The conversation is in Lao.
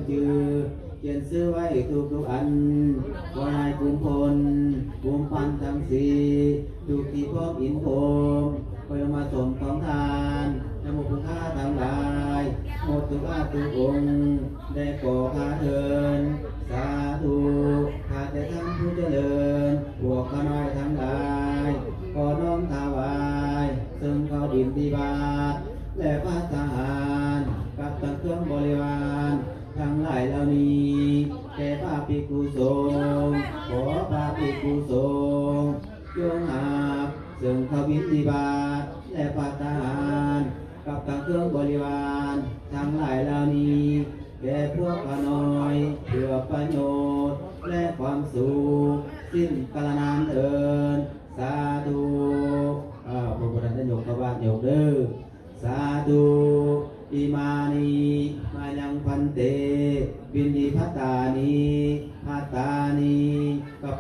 ຈື່ ຂຽນຊື່ໄວ້ທຸກໆອັນ ບໍ່ໃຫ້ກຸມພົນ ກຸມພັນທັງສີ່ ທຸກທີ່ພ້ອມອິນໂພມ ໄປລົງມາສົມຂອງທານ ນຳໝູ່ຜູ້ຂ້າທັງຫຼາຍ ໝົດທຸກອາດທຸກອົງ ແດ່ກໍຂ້າເທີນ ສາທຸ ຂ້າແຕ່ທ່ານຜູ້ຈະເລີນ ພວກຂ້ານ້ອຍທັງຫຼາຍ ຂໍນ້ອມຖວາຍ ເຊິ່ງເຂົ້າບິນທະບາດ ແລະ ພັດຕາຫານ ກັບທັງເຄື່ອງບໍລິວານ ທັງຫຼາຍເຫຼົ່ານີ້ ແກ່ພະພິກຂຸສົງ ຂໍພະພິກຂຸສົງ ຈົ່ງຮັບ ເຊິ່ງເຂົ້າບິນທະບາດ ແລະ ພັດຕາຫານ ກັບທັງເຄື່ອງບໍລິວານ ທັງຫຼາຍເຫຼົ່ານີ້ ແກ່ພວກຂ້ານ້ອຍ ເພື່ອປະໂຫຍດ ແລະ ຄວາມສຸກ ສິ້ນກາລະນານເທີນ ສາທຸ. ອ້າວ ພວກຜູ້ນັ້ນໄດ້ຍົກພະບາດຍົກເດີ ສາທຸ. ອິມານິ ມາຍັງ ພັນເຕ ວິນິພັດຕານິ ພັດຕານິ